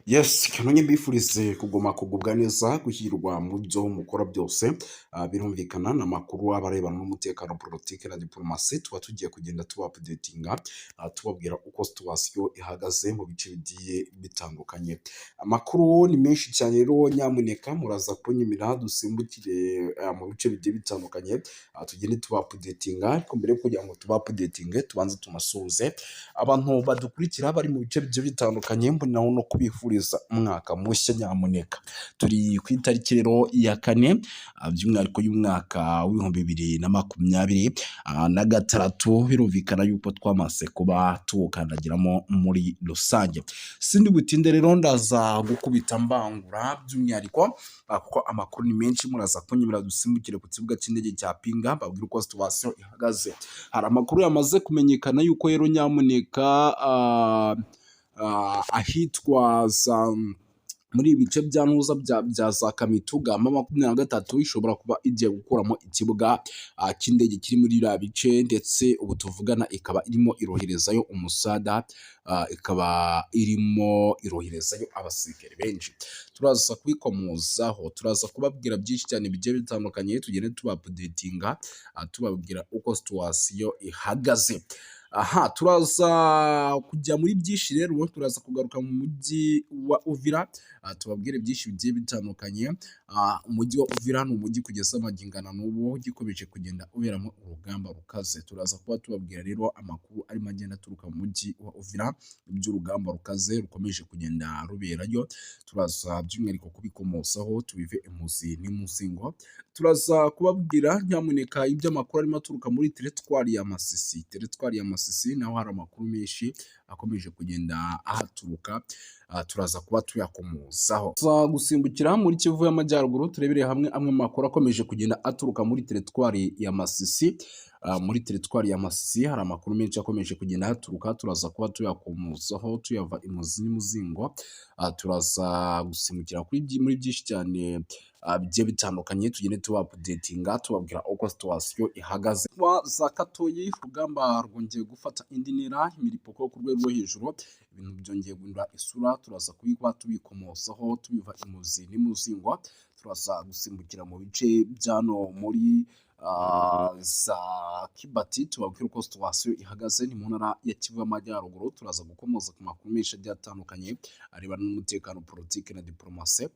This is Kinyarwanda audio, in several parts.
Yes, kanonye mbifurize kuguma kugubwa neza, guhirwa mu byo mukora byose. Birumvikana ni amakuru aba arebana n'umutekano, politiki na diplomasi, tuba tugiye kugenda tuba updatinga, tubabwira uko situation ihagaze mu bice bigiye bitandukanye. Amakuru ni menshi cyane rero, nyamuneka muraza kunyemera dusimbukire mu bice bigiye bitandukanye, tugende tuba updatinga. Ariko mbere yo kugira ngo tuba updatinge, tubanze tunasuhuze abantu badukurikira bari mu bice bigiye bitandukanye, mboneraho no kubifuriza umwaka mushya. Nyamuneka, turi ku itariki rero ya 4, by'umwihariko y'umwaka w'2026. Birumvikana yuko twamaze kuba tuwukandagiramo muri rusange. Sindi butinde rero, ndaza gukubita mbangura, by'umwihariko kuko amakuru ni menshi. Muraza kunyemera dusimbukire ku kibuga cy'indege cya Pinga, mbabwire uko situation ihagaze. Hari amakuru yamaze kumenyekana yuko rero nyamuneka ahitwa za muri ibi bice bya Ntuza bya za Kamituga, M23 ishobora kuba igiye gukuramo ikibuga cy'indege kiri muri biriya bice, ndetse ubu tuvugana ikaba irimo iroherezayo umusada, ikaba irimo iroherezayo abasirikare benshi. Turaza kubikomozaho, turaza kubabwira byinshi cyane bigiye bitandukanye, tugende tuba updatinga, tubabwira uko situation ihagaze. Aha turaza kujya muri byinshi rero, turaza kugaruka mu mujyi wa Uvira, tubabwire byinshi bigiye bitandukanye. Umujyi wa Uvira ni umujyi kugeza magingo na n'ubu ugikomeje kugenda uberamo urugamba rukaze. Turaza kuba tubabwira rero amakuru arimo agenda aturuka mu mujyi wa Uvira, iby'urugamba rukaze rukomeje kugenda ruberayo. Turaza by'umwihariko kubikomozaho, tubive imuzi n'imuzingo. Turaza kubabwira nyamuneka iby'amakuru arimo aturuka muri teritwari ya Masisi. Teritwari ya Masisi naho hari amakuru menshi akomeje kugenda ahaturuka, turaza kuba tuyakomozaho. Tuza gusimbukira muri Kivu y'Amajyaruguru, turebere hamwe amwe mu makuru akomeje kugenda aturuka muri teritwari ya Masisi. Muri teritwari ya Masisi hari amakuru menshi akomeje kugenda ahaturuka, turaza kuba tuyakomozaho, tuyava imuzi n'imuzingo. Turaza gusimbukira muri byinshi cyane bigiye bitandukanye, tugende tuba updatinga, tubabwira uko situation ihagaze. Za Katoyi urugamba rwongeye gufata indi ntera, imiripuko yo ku rwego rwo hejuru, ibintu byongeye guhindura isura, turaza kubikwa tubikomozaho, tubiva imuzi n'imuzingo. Turaza gusimbukira mu bice byano muri za Kibati, tubabwira uko situation ihagaze, ni mu ntara ya Kivu y'Amajyaruguru. Turaza gukomoza ku makuru menshi agiye atandukanye arebana n'umutekano, politiki na diplomasi.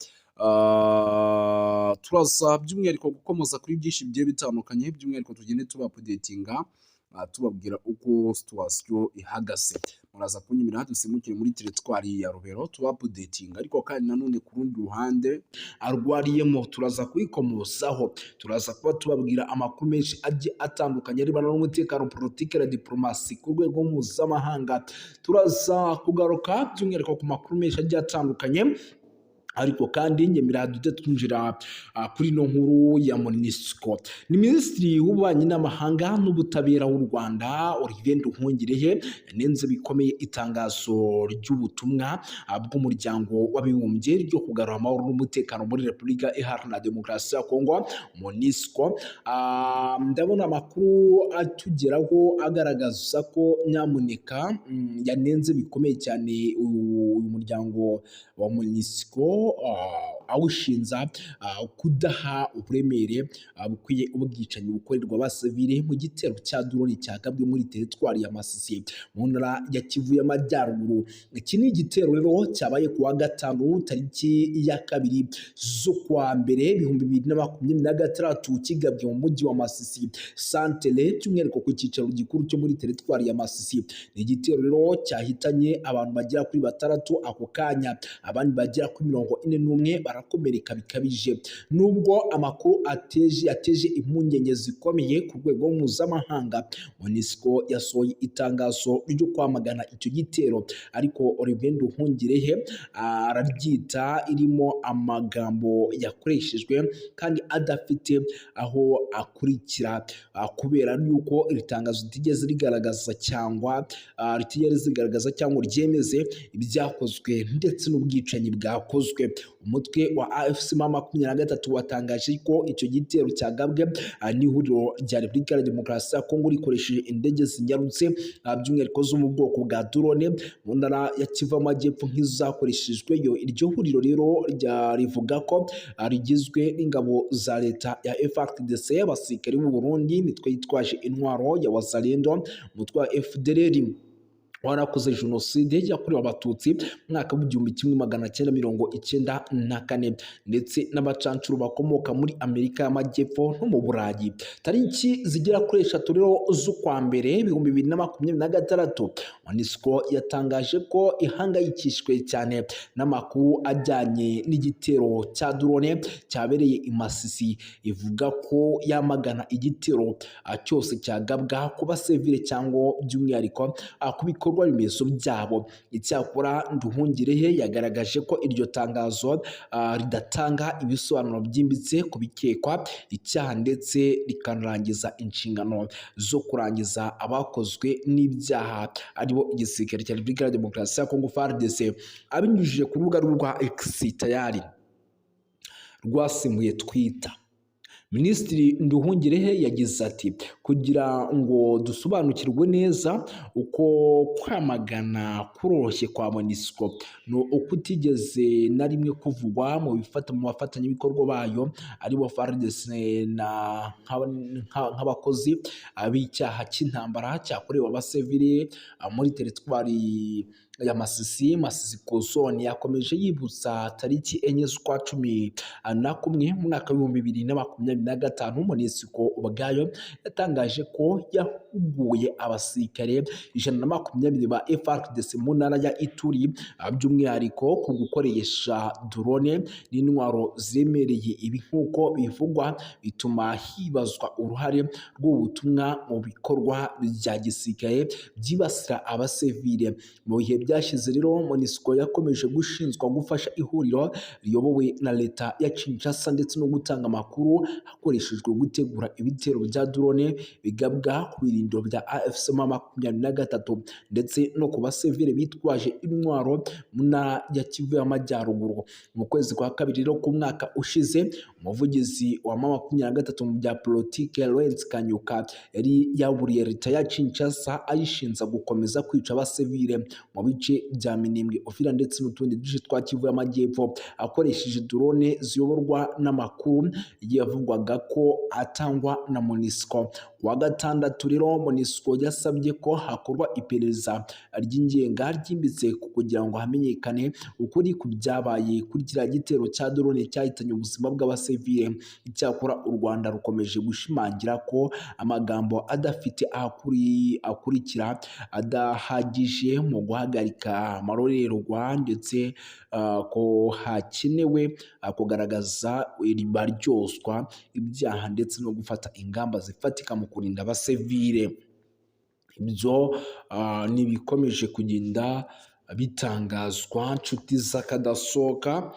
Turaza by'umwihariko gukomoza kuri byinshi bigiye bitandukanye, by'umwihariko tugende tuba updatinga, tubabwira uko situation ihagaze. Muraza kunyemera dusimbukire muri teritwari ya Rubero, tuba updatinga, ariko kandi nanone ku rundi ruhande arwariyemo turaza kubikomozaho. Turaza kuba tubabwira amakuru menshi agiye atandukanye arebana n'umutekano, politiki na diplomasi ku rwego mpuzamahanga. Turaza kugaruka by'umwihariko ku makuru menshi agiye atandukanye, ariko kandi nyemera duhite twinjira kuri ino nkuru ya MONUSCO. Ni Minisitiri w'Ububanyi n'Amahanga n'Ubutabera w'u Rwanda, Olivier Nduhungirehe, yanenze bikomeye itangazo ry'ubutumwa bw'Umuryango w'Abibumbye ryo kugarura amahoro n'umutekano muri Repubulika Iharanira Demokarasi ya Kongo, MONUSCO. Ndabona amakuru atugeraho agaragaza ko nyamuneka yanenze bikomeye cyane uyu muryango wa MONUSCO, awushinja kudaha uburemere bukwiye ubwicanyi bukorerwa abasivile mu gitero cya drone cyagabwe muri teritwari ya Masisi mu ntara ya Kivu y'Amajyaruguru. Iki ni igitero rero cyabaye ku wa gatanu, tariki ya 2 z'ukwa mbere 2026, kigabwe mu mujyi wa Masisi santere, by'umwihariko ku cyicaro gikuru cyo muri teritwari ya Masisi. Ni igitero rero cyahitanye abantu bagera kuri batandatu ako kanya, abandi bagera kuri 41 barakomereka bikabije. Nubwo amakuru ateje impungenge zikomeye ku rwego mpuzamahanga, MONUSCO yasohoye itangazo ryo kwamagana icyo gitero, ariko Olivier Nduhungirehe araryita irimo amagambo yakoreshejwe kandi adafite aho akurikira, kubera yuko iri tangazo ritigeze rigaragaza cyangwa ritigeze rigaragaza cyangwa ryemeze ibyakozwe ndetse n'ubwicanyi bwakozwe. Umutwe Umutwe wa AFC M23 watangaje ko icyo gitero cyagabwe n'ihuriro rya Repubulika ya Demokarasi ya Kongo rikoresheje indege zinyarutse, by'umwihariko zo mu bwoko bwa drone, mu ntara ya Kivu y'Amajyepfo nk'izakoreshejweyo. Iryo huriro rero rivuga ko rigizwe n'ingabo za leta ya FARDC, abasirikare b'u Burundi, imitwe yitwaje intwaro ya Wazalendo, umutwe wa FDLR warakoze jenoside yakorewe Abatutsi mu mwaka w'1994, ndetse n'abacancuro bakomoka muri Amerika y'Amajyepfo no mu Burayi. Tariki zigera kuri 3 rero z'ukwa mbere 2026, MONUSCO yatangaje ko ihangayikishijwe cyane n'amakuru ajyanye n'igitero cya drone cyabereye i Masisi, ivuga ko yamagana igitero cyose cyagabwa ku basivile cyangwa by'umwihariko ku bikorwa remezo byabo. Icyakora Nduhungirehe yagaragaje ko iryo tangazo ridatanga ibisobanuro byimbitse ku bikekwa icyaha, ndetse rikanarangiza inshingano zo kurangiza abakozwe n'ibyaha, aribo igisirikare cya Repubulika ya Demokarasi ya Kongo FARDC. Abinyujije ku rubuga rwa X, tayari rwasimbuye Twitter, Minisitiri Nduhungirehe yagize ati: "Kugira ngo dusobanukirwe neza uko kwamagana kuroroshye kwa MONUSCO ni ukutigeze na rimwe kuvugwa mu bifata mu bafatanyabikorwa bayo, aribo FARDC, na nk'abakozi b'icyaha cy'intambara cyakorewe abasivili muri teritwari ya Masisi, Masisi Kozone." Yakomeje yibutsa tariki 4 z'ukwa 11 mu mwaka w'2025, MONUSCO ubwayo yatangaje ko yahuguye abasirikare 120 ba FARDC mu ntara ya Ituri, by'umwihariko ku gukoresha drone n'intwaro ziremereye. Ibi, nk'uko bivugwa, bituma hibazwa uruhare rw'ubutumwa mu bikorwa bya gisirikare byibasira abasivile. Mu bihe byashize rero, MONUSCO yakomeje gushinjwa gufasha ihuriro riyobowe na leta ya Kinshasa ndetse no gutanga amakuru hakoreshejwe gutegura ibitero bya drone bigabwa ku birindiro bya AFC M23 ndetse no ku basivile bitwaje intwaro mu ntara ya Kivu y'Amajyaruguru. Mu kwezi kwa kabiri rero k'umwaka ushize, umuvugizi wa M23 mu bya politike, Lawrence Kanyuka, yari yaburiye leta ya Kinshasa ayishinja gukomeza kwica abasivile mu bice bya Minembwe, Uvira ndetse n'utundi duce twa Kivu y'Amajyepfo akoresheje drone ziyoborwa n'amakuru yavugwaga ko atangwa na MONUSCO. Kuwa gatandatu rero, MONUSCO yasabye ko hakorwa iperereza ry'ingenga ryimbitse kugira ngo hamenyekane ukuri ku byabaye kuri kiriya gitero cya drone cyahitanye ubuzima bw'abasivile. Icyakora u Rwanda rukomeje gushimangira ko amagambo adafite aho akurikira adahagije mu guhagarika amarorerwa, ndetse ko hakenewe kugaragaza baryozwa ibyaha ndetse no gufata ingamba zifatika mu kurinda abasivile. Ibyo ni ibikomeje kugenda bitangazwa, nshuti z'akadasohoka,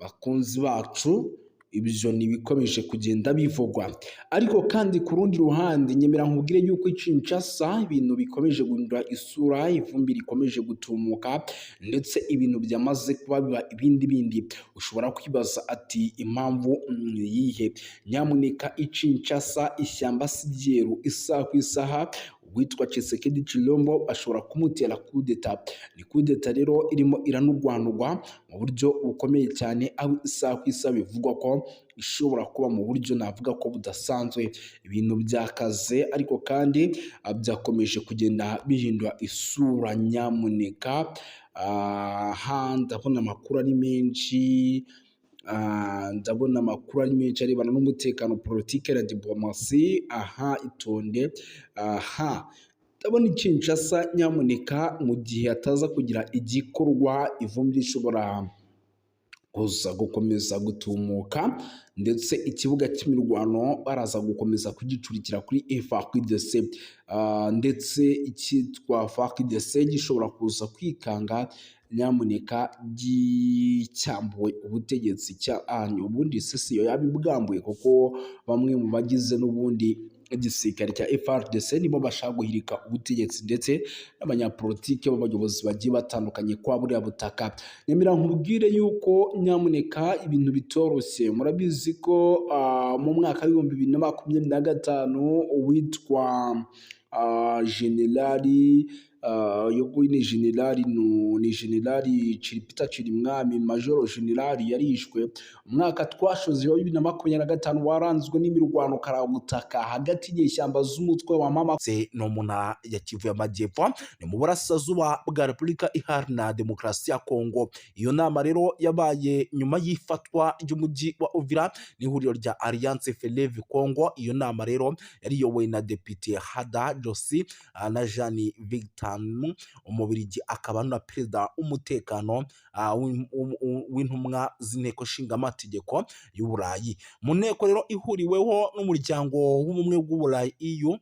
bakunzi bacu. Ibyo ni ibikomeje kugenda bivugwa. Ariko kandi ku rundi ruhande, nyemera nkubwire yuko i Kinshasa ibintu bikomeje guhindura isura, ivumbi rikomeje gutumuka, ndetse ibintu byamaze kuba biba ibindi bindi. Ushobora kwibaza ati: "Impamvu ni iyihe?" Nyamuneka, i Kinshasa ishyamba si ryeru. Isaha ku isaha uwitwa Tshisekedi Tshilombo bashobora kumutera kudeta. Ni kudeta rero irimo iranurwanurwa mu buryo bukomeye cyane, aho isaha ku isaha bivugwa ko ishobora kuba mu buryo navuga ko budasanzwe. Ibintu byakaze, ariko kandi byakomeje kugenda bihindura isura. Nyamuneka, aha ndabona amakuru ari menshi, ndabona amakuru ari menshi arebana n'umutekano, politike na diplomasi. Aha itonde, aha ndabona i Kinshasa, nyamuneka, mu gihe hataza kugira igikorwa, ivumbi rishobora kuza gukomeza gutumuka, ndetse ikibuga cy'imirwano baraza gukomeza kugicurikira kuri FARDC, ndetse icyitwa FARDC gishobora kuza kwikanga, nyamuneka, gicyambuwe ubutegetsi. Ubundi se siyo yabibwambuye, kuko bamwe mu bagize n'ubundi Igisirikare cya FARDC nibo bashaka guhirika ubutegetsi ndetse n'abanyapolitike b'abayobozi bagiye batandukanye kwa buriya butaka. Nyamara nkubwire yuko nyamuneka ibintu bitoroshye. Murabizi ko mu mwaka wa 2025 uwitwa generali, uyu nguyu ni generali, ni generali Peter Cirimwami, majoro generali, yarishwe. Umwaka twashoze wa 2025 waranzwe n'imirwano karabutaka hagati y'inyeshyamba z'umutwe wa mama no mu ntara ya Kivu y'Amajyepfo, ni mu burasirazuba bwa Repubulika Iharanira Demokarasi ya Kongo. Iyo nama rero yabaye nyuma y'ifatwa ry'umujyi wa Uvira n'ihuriro rya Alliance Fleuve Congo. Iyo nama rero yari iyobowe na Depite Hada Josi na Jeanne Victor, Umubirigi akaba na perezida w'umutekano w'intumwa z'inteko nshingamategeko y'Uburayi. Mu nteko rero ihuriweho n'umuryango w'Ubumwe bw'Uburayi, EU,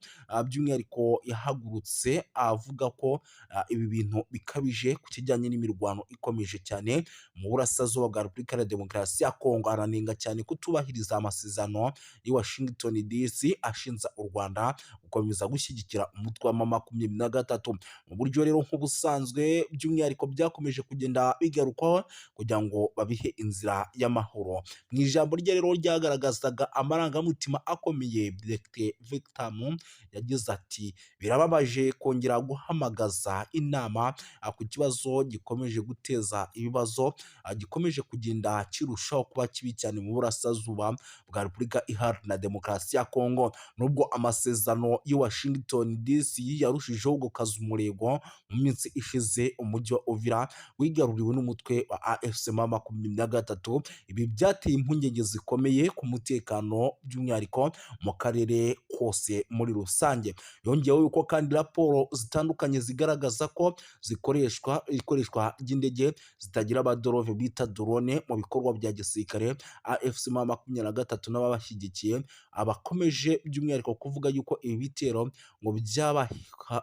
by'umwihariko yahagurutse avuga ko ibi bintu bikabije ku kijyanye n'imirwano ikomeje cyane mu burasirazuba bwa Repubulika ya Demokarasi ya Kongo. Aranenga cyane kutubahiriza amasezerano y'i Washington DC ashinja u Rwanda gukomeza gushyigikira umutwe wa M23 mu buryo rero nk'ubusanzwe. By'umwihariko byakomeje kugenda bigarukwaho kugira ngo babihe inzira y'amahoro. Mu ijambo rye rero ryagaragazaga amarangamutima akomeye, Dr Victor yagize ati: "Birababaje kongera guhamagaza inama ku kibazo gikomeje guteza ibibazo, gikomeje kugenda kirushaho kuba kibi cyane mu burasirazuba bwa Repubulika Iharanira Demokarasi ya Kongo. Nubwo amasezerano y'i Washington DC yarushijeho gukaza umurego, mu minsi ishize umujyi wa Uvira wigaruriwe n'umutwe wa AFC M23. Ibi byateye impungenge zikomeye ku mutekano, by'umwihariko mu karere kose muri rusange." Yongeyeho yuko kandi raporo zitandukanye zigaragaza ko zikoreshwa ikoreshwa ry'indege zitagira abadereve bita drone mu bikorwa bya gisirikare. AFC M23 n'ababashyigikiye abakomeje by'umwihariko kuvuga yuko ibi bitero ngo byaba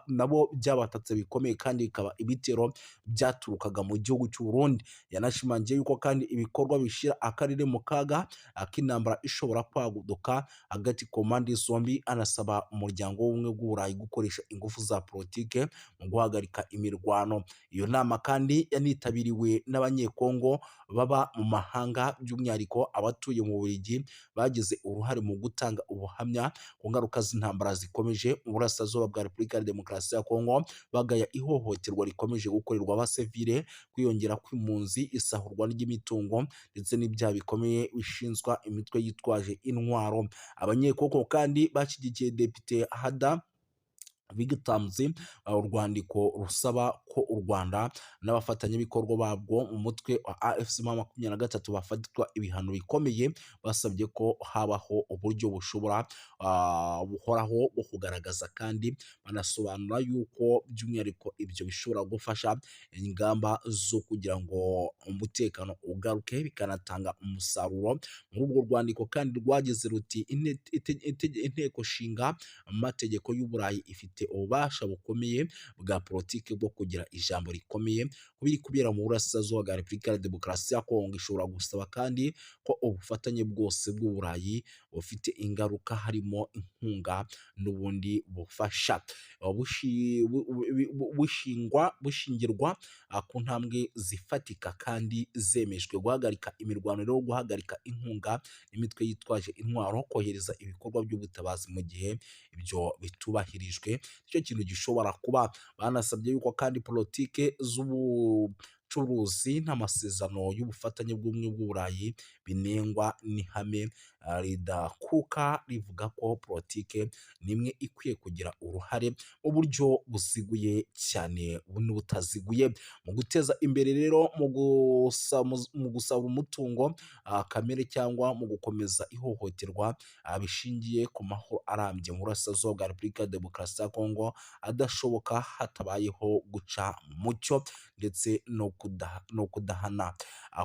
nabo byabatatse bikomeye, kandi bikaba ibitero byaturukaga mu gihugu cy'u Burundi. Yanashimangiye yuko kandi ibikorwa bishyira akarere mu kaga k'intambara ishobora kwaduka hagati ku mpande zombi, anasaba umuryango w'Ubumwe bw'Uburayi gukoresha ingufu za politike mu guhagarika imirwano. Iyo nama kandi yanitabiriwe n'Abanyekongo baba mu mahanga, by'umwihariko abatuye mu Bubiligi, bagize uruhare mu gutanga ubuhamya ku ngaruka z'intambara zikomeje mu burasirazuba bwa Repubulika ya Demokarasi ya Kongo, bagaya ihohoterwa rikomeje gukorerwa abasivile, kwiyongera kw'impunzi, isahurwa ry'imitungo ndetse n'ibyaha bikomeye bishinzwa imitwe yitwaje intwaro. Abanyekongo kandi bashyigikiye Depite Hada Bigitamzi urwandiko rusaba ko u Rwanda n'abafatanyabikorwa babwo mu mutwe wa AFC M23 bafatirwa ibihano bikomeye. Basabye ko habaho uburyo bushobora buhoraho bwo kugaragaza, kandi banasobanura yuko by'umwihariko ibyo bishobora gufasha ingamba zo kugira ngo umutekano ugaruke, bikanatanga umusaruro. Muri urwo rwandiko kandi rwagize ruti: "Inteko nshinga amategeko y'Uburayi ifite ububasha bukomeye bwa politiki bwo kugira ijambo rikomeye ku biri kubera mu burasirazuba bwa Repubulika ya Demokarasi ya Kongo. Ishobora gusaba kandi ko ubufatanye bwose bw'Uburayi bufite ingaruka, harimo inkunga n'ubundi bufasha, bushingirwa ku ntambwe zifatika kandi zemejwe: guhagarika imirwano rero, guhagarika inkunga n'imitwe yitwaje intwaro, kohereza ibikorwa by'ubutabazi. Mu gihe ibyo bitubahirijwe, nicyo kintu gishobora kuba." Banasabye yuko kandi politike z'ubucuruzi n'amasezerano y'ubufatanye bw'Ubumwe bw'Uburayi binengwa n'ihame ridakuka rivuga ko politike nimwe ikwiye kugira uruhare mu buryo buziguye cyane n'ubutaziguye mu guteza imbere rero mu gusaba umutungo kamere cyangwa mu gukomeza ihohoterwa bishingiye ku mahoro arambye mu burasirazuba bwa Repubulika ya Demokarasi ya Kongo adashoboka hatabayeho guca mu mucyo ndetse no kudahana.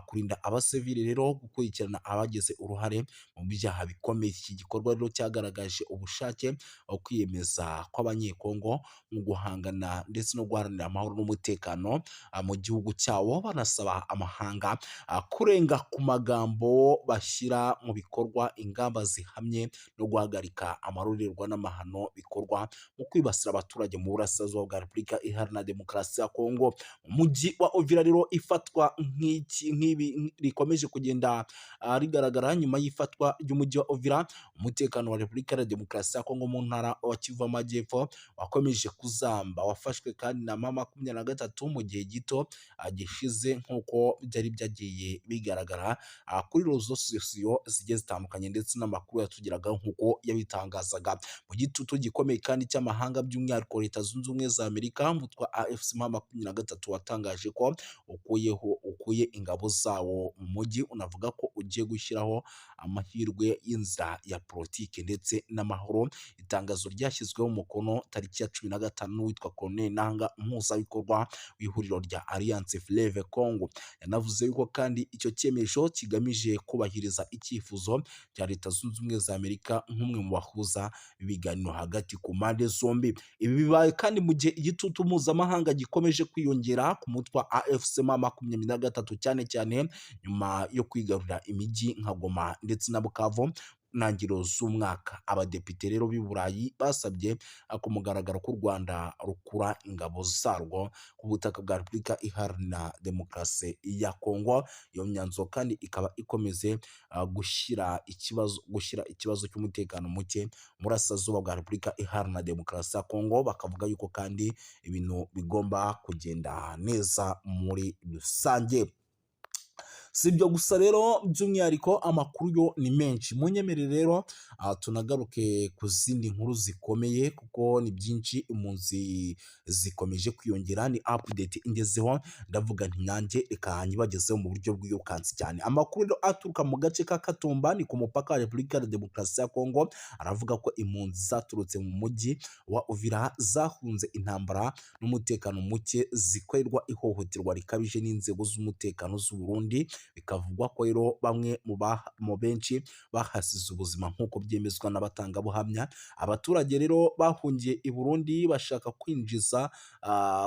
Kurinda abasivili rero, gukurikirana abagize uruhare mu byaha bikomeye. Iki gikorwa rero cyagaragaje ubushake, kwiyemeza kw'Abanyekongo mu guhangana ndetse no guharanira amahoro n'umutekano mu gihugu cyabo, banasaba amahanga kurenga ku magambo bashyira mu bikorwa ingamba zihamye no guhagarika amarorerwa n'amahano bikorwa mu kwibasira abaturage mu burasirazuba bwa Repubulika Iharanira Demokarasi ya Kongo. Umujyi wa Uvira rero ifatwa nk'iki nk'ibi rikomeje kugenda rigaragara nyuma y'ifatwa ry'umujyi wa Uvira. Umutekano wa Repubulika Iharanira Demokarasi ya Kongo mu ntara wa Kivu Amajyepfo wakomeje kuzamba, wafashwe kandi na M23 mu gihe gito gishize, nk'uko byari byagiye bigaragara kuri réseaux sociaux zigiye zitandukanye ndetse n'amakuru yatugeraga nk'uko yabitangazaga. Mu gitutu gikomeye kandi cy'amahanga, by'umwihariko Leta Zunze Ubumwe za Amerika, umutwe wa AFC M23 watangaje ko ukuye ingabo zawo mu mujyi, unavuga ko ugiye gushyiraho amahirwe y'inzira ya politiki ndetse n'amahoro. Itangazo ryashyizweho umukono tariki ya 15 n'uwitwa Corneille Nanga, umuhuzabikorwa w'ihuriro rya Alliance Fleuve Congo. Yanavuze yuko kandi icyo cyemezo kigamije kubahiriza icyifuzo cya Leta Zunze Ubumwe za Amerika nk'umwe mu bahuza ibiganiro hagati ku mpande zombi. Ibi bibaye kandi mu gihe igitutu mpuzamahanga gikomeje kwiyongera ku mutwe wa AFC M23, cyane cyane nyuma yo kwigarurira imijyi nka Goma ndetse na Bukavu ntangiriro z'umwaka. Abadepite rero b'i Burayi basabye ku mugaragaro ko u Rwanda rukura ingabo zarwo ku butaka bwa Repubulika Iharanira Demokarasi ya Kongo. Iyo myanzuro kandi ikaba ikomeze gushyira ikibazo cy'umutekano muke mu burasirazuba bwa Repubulika Iharanira Demokarasi ya Kongo, bakavuga yuko kandi ibintu bigomba kugenda neza muri rusange. Si ibyo gusa rero, by'umwihariko amakuru yo ni menshi. Munyemerere rero tunagaruke ku zindi nkuru zikomeye kuko ni byinshi. Impunzi zikomeje kwiyongera, ni update ingezeho, ndavuga nti nanjye reka nyibagezeho mu buryo bwirukansi cyane. Amakuru rero aturuka mu gace ka Katumba, ni ku mupaka wa Repubulika ya Demokarasi ya Kongo, aravuga ko impunzi zaturutse mu mujyi wa Uvira zahunze intambara n'umutekano muke zikorerwa ihohoterwa rikabije n'inzego z'umutekano z'u Burundi. Bikavugwa ko rero bamwe mu benshi bahasize ubuzima, nk'uko byemezwa n'abatangabuhamya. Abaturage rero bahungiye i Burundi bashaka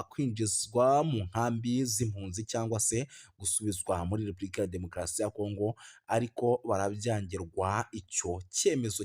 kwinjizwa mu nkambi z'impunzi cyangwa se gusubizwa muri Repubulika ya Demokarasi ya Kongo, ariko barabyangirwa. Icyo cyemezo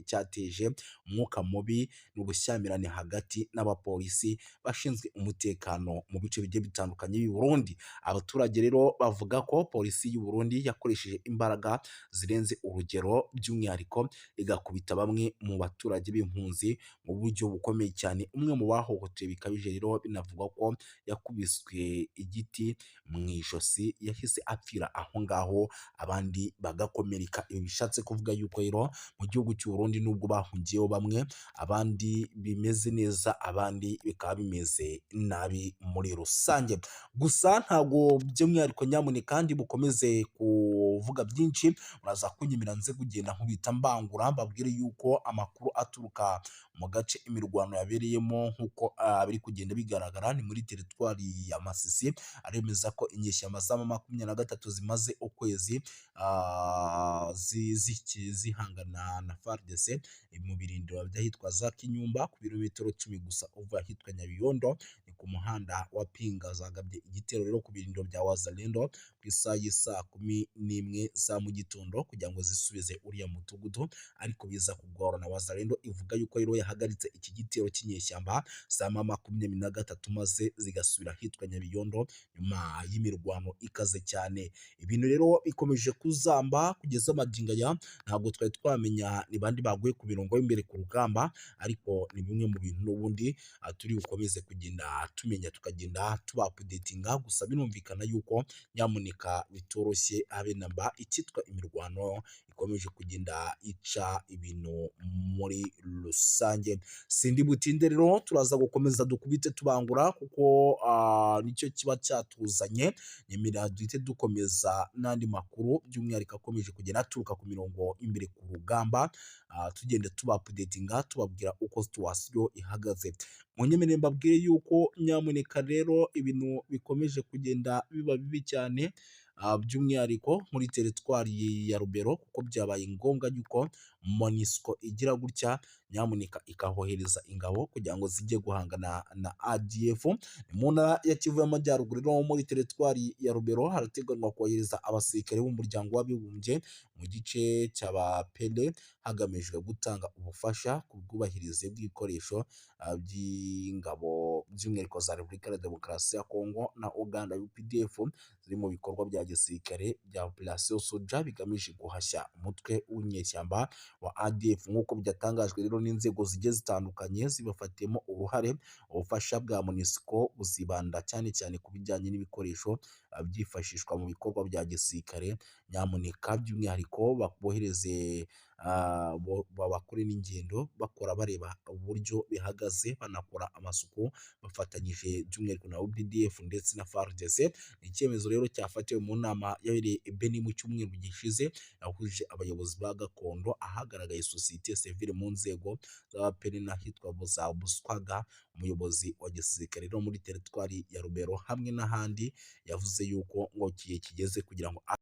cyateje umwuka mubi n'ubushyamirane hagati n'abapolisi bashinzwe umutekano mu bice bigiye bitandukanye by'i Burundi. Abaturage rero bavuga ko polisi y'u Burundi yakoresheje imbaraga zirenze urugero, by'umwihariko igakubita bamwe mu baturage b'impunzi mu buryo bukomeye cyane. Umwe mu bahohotewe bikabije rero binavugwa ko yakubiswe igiti mu ijosi, yahise apfira aho ngaho, abandi bagakomereka. Ibi bishatse kuvuga yuko rero mu gihugu cy'u Burundi, nubwo bahungiyeho bamwe, abandi bimeze neza, abandi bikaba bimeze nabi muri rusange. Gusa ntabwo by'umwihariko, nyamuneka ndi bukomeze kuvuga byinshi, muraza kunyemera nze kugenda nkubita mbangura, mbabwire yuko amakuru aturuka mu gace imirwano yabereyemo, nk'uko biri kugenda bigaragara, ni muri teritwari ya Masisi, aremeza ko inyeshyamba za M23 zimaze ukwezi zihangana na FARDC mu birindiro by'ahitwa za Kinyumba, ku birometero 10 gusa uva ahitwa Nyabiyondo, ni ku muhanda wa Pinga. Zagabye igitero rero ku birindiro bya Wazalendo ku isaha y'isaa 11 za mu gitondo kugira ngo zisubize uriya mudugudu, ariko biza kugorana. Wazalendo ivuga yuko rero yahagaritse iki gitero cy'inyeshyamba za M23, maze zigasubira ahitwa Nyabiyondo nyuma y'imirwano ikaze cyane. Ibintu rero bikomeje kuzamba kugeza magingo aya, ntabwo twari twamenya ni bandi baguye ku mirongo y'imbere ku rugamba, ariko ni bimwe mu bintu n'ubundi turi bukomeze kugenda tumenya, tukagenda tuba updatinga. Gusa birumvikana yuko nyamuneka bitoroshye habe na mba, icyitwa imirwano ikomeje kugenda ica ibintu muri rusange. Sindi butinde rero, turaza gukomeza dukubite tubangura kuko nicyo kiba cyatuzanye. Nyemerera duhite dukomeza n'andi makuru, by'umwihariko akomeje kugenda aturuka ku mirongo imbere ku rugamba, tugenda tuba updatinga, tubabwira uko situation ihagaze. Munyemerere mbabwire yuko nyamuneka rero ibintu bikomeje kugenda biba bibi cyane. by'umwihariko muri teritwari ya Rubero, kuko byabaye ngombwa yuko MONUSCO igira gutya nyamuneka ikahohereza ingabo kugira ngo zijye guhangana na ADF. Mu ntara ya Kivu y'Amajyaruguru no muri teritwari ya Rubero harateganywa kohereza abasirikare b'umuryango w'abibumbye mu gice cy'Abapele, hagamijwe gutanga ubufasha ku bwubahirize bw'ibikoresho by'ingabo by'umwihariko za Repubulika ya Demokarasi ya Kongo na Uganda UPDF ziri mu bikorwa bya gisirikare bya Operation Soja bigamije guhashya umutwe w'inyeshyamba wa ADF, nk'uko byatangajwe rero n'inzego zigiye zitandukanye zibafatiyemo uruhare. Ubufasha bwa MONUSCO buzibanda cyane cyane ku bijyanye n'ibikoresho byifashishwa mu bikorwa bya gisirikare, nyamuneka by'umwihariko bohereze bakore n'ingendo bakora bareba uburyo bihagaze, banakora amasuku bafatanyije by'umwihariko na UPDF ndetse na FARDC. Ni icyemezo rero cyafatiwe mu nama yabereye i Beni mu cyumweru gishize, yahuje abayobozi ba gakondo, ahagaragaye sosiyete sivile mu nzego z'Abapeni n'ahitwa za Buswaga. Umuyobozi wa gisirikare no muri teritwari ya Rubero hamwe n'ahandi yavuze yuko ngo igihe kigeze kugira ngo